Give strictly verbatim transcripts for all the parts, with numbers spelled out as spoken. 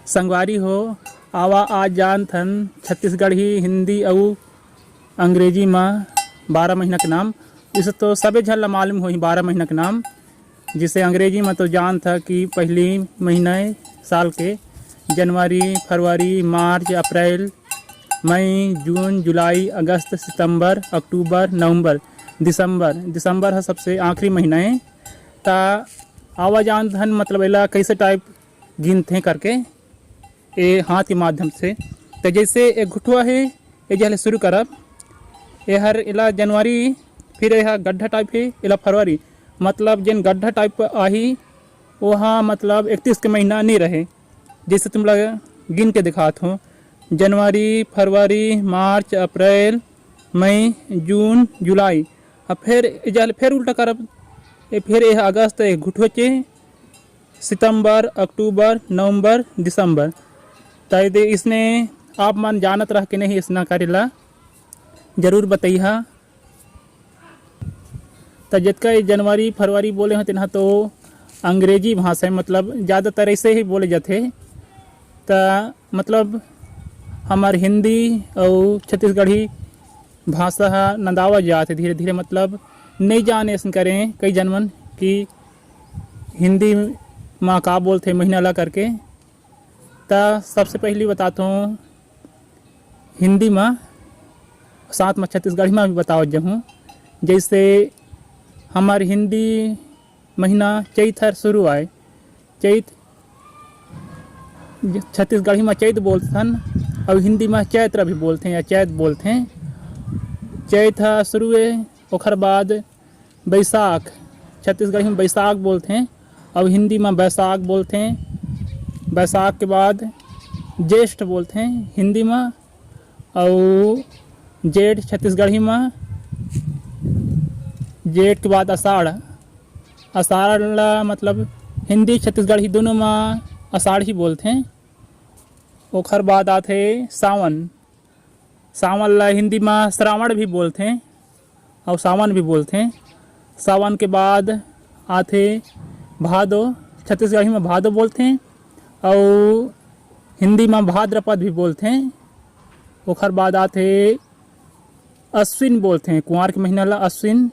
संगवारी हो, आवा आज जानथन छत्तीसगढ़ी, हिंदी अउ अंग्रेजी म बारह महीना के नाम। इसे तो सबे झन ला मालूम होही बारह महीना के नाम। जिसे अंग्रेजी म तो जानथा कि पहली महीना ए साल के, जनवरी, फरवरी, मार्च, अप्रैल, मई, जून, जुलाई, अगस्त, सितंबर, अक्टूबर, नवंबर, दिसंबर। दिसंबर ह सबसे आखिरी महीना ए। त आवा जानथन, मतलब, एला कैसे टाइप गिनथे करके, ए हाथ के माध्यम से। त जैसे ए घुटुआ हे, ए जहले शुरू करब, एहर एला जनवरी, फिर एहा गड्ढा टाइप हे, एला फरवरी, मतलब जेन गड्ढा टाइप आही, ओहा मतलब इकतीस के महीना नहीं रहे। जैसे तुम लोग गिन के दिखात हो, जनवरी, फरवरी, मार्च, अप्रैल, मई, जून, जुलाई, अब फिर ए जहले फिर उल्टा करब, ए फिर एह अगस्त, ए घुटुआ के सितंबर, अक्टूबर, नवंबर, दिसंबर। त एदे इसने आप मन जानत रह के नहीं, इसना करे ला जरूर बतैहा। त जतका ये जनवरी, फरवरी बोले हो, तेनहा तो अंग्रेजी भाषा है, मतलब, ज़्यादातर ऐसे ही बोले जाते। त मतलब, हमर हिंदी अउ छत्तीसगढ़ी भाषा ह नंदावा जात हे धीरे-धीरे, मतलब, नई जाने असन करें कई जनमन कि हिंदी म का बोलथे महीना ला करके। त सबसे पहली बताथों हिंदी म, साथ म छत्तीसगढ़ी म भी बतावत जाहूँ। जैसे हमर हिंदी महीना चैत हर शुरू आय, चैत छत्तीसगढ़ी म चैत बोलथन, अउ हिंदी म चैत्र भी बोलथें या चैत बोलथें। चैत ह शुरू ए, ओखर बाद बैसाख, छत्तीसगढ़ी म बैसाख बोलथें, अउ हिंदी म बैसाख बोलथें। बैसाख के बाद ज्येष्ठ बोलथें हिंदी म, अउ जेठ छत्तीसगढ़ी म, जेठ के बाद आषाढ़, आषाढ़ ला मतलब हिंदी छत्तीसगढ़ी दोनों म आषाढ़ ही बोलथें। ओखर बाद आथे सावन, सावन ला हिंदी म श्रावण भी बोलथें अउ सावन भी बोलथें। सावन के बाद आथे भादो, छत्तीसगढ़ी म भादो बोलथें अउ हिंदी म भाद्रपद भी बोलथें। ओखर बाद आथे अश्विन बोलथें, कुंवार के महीना ला अश्विन,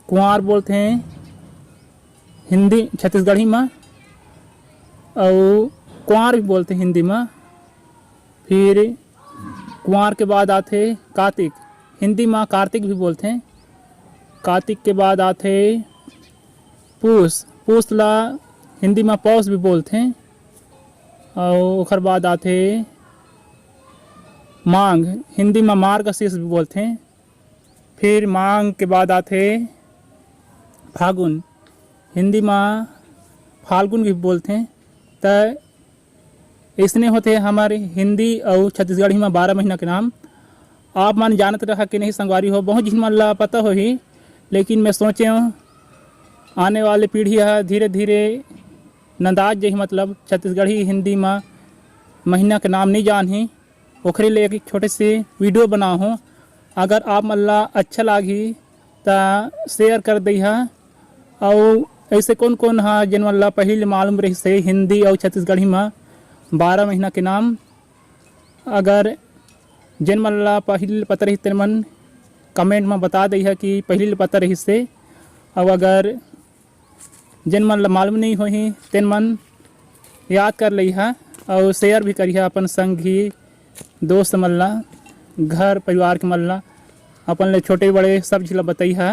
कुंवार बोलथें हिंदी, छत्तीसगढ़ी म, अउ कुंवार भी बोलथें हिंदी म। फिर कुंवार के बाद आथे कातिक, हिंदी म कार्तिक भी बोलथें। कातिक के बाद आथे पूस, पूस ला हिंदी म पौस भी बोलथें। अउ ओखर बाद आथे माघ, हिंदी म मार्गशीर्ष भी बोलथें। फिर माघ के बाद आथे फागुन, हिंदी म फाल्गुन भी बोलथें। त इसने होथे हमर हिंदी अउ छत्तीसगढ़ी म बारह महीना के नाम। आप मन जानत रहा कि नहीं संगवारी हो, बहुत झिन मन ला पता होही, लेकिन मैं सोचेंव आने वाले पीढ़ी ह धीरे-धीरे नंदात जही, मतलब छत्तीसगढ़ी हिंदी म महीना के नाम नहीं जानही, ओखरे ले एक छोटे से वीडियो बनाहूँ। अगर आप मन ला अच्छा लागही त शेयर कर दइहा, अउ ऐसे कौन कौन हा जेन मन ला पहिली ले मालूम रहिस हे हिंदी अउ छत्तीसगढ़ी म बारह महीना के नाम। अगर जेन मन ला पहिली ले पता रहिस तेन मन कमेंट म बता दइहा कि पहिली ले पता रहिस हे। अउ अगर जेन मन ला मालूम नहीं होही तेन मन याद कर लइहा अउ शेयर भी करिहा अपन संगी दोस्त मन ला, घर परिवार के मन ला, अपन ले छोटे बड़े सब झी ला बतइहा।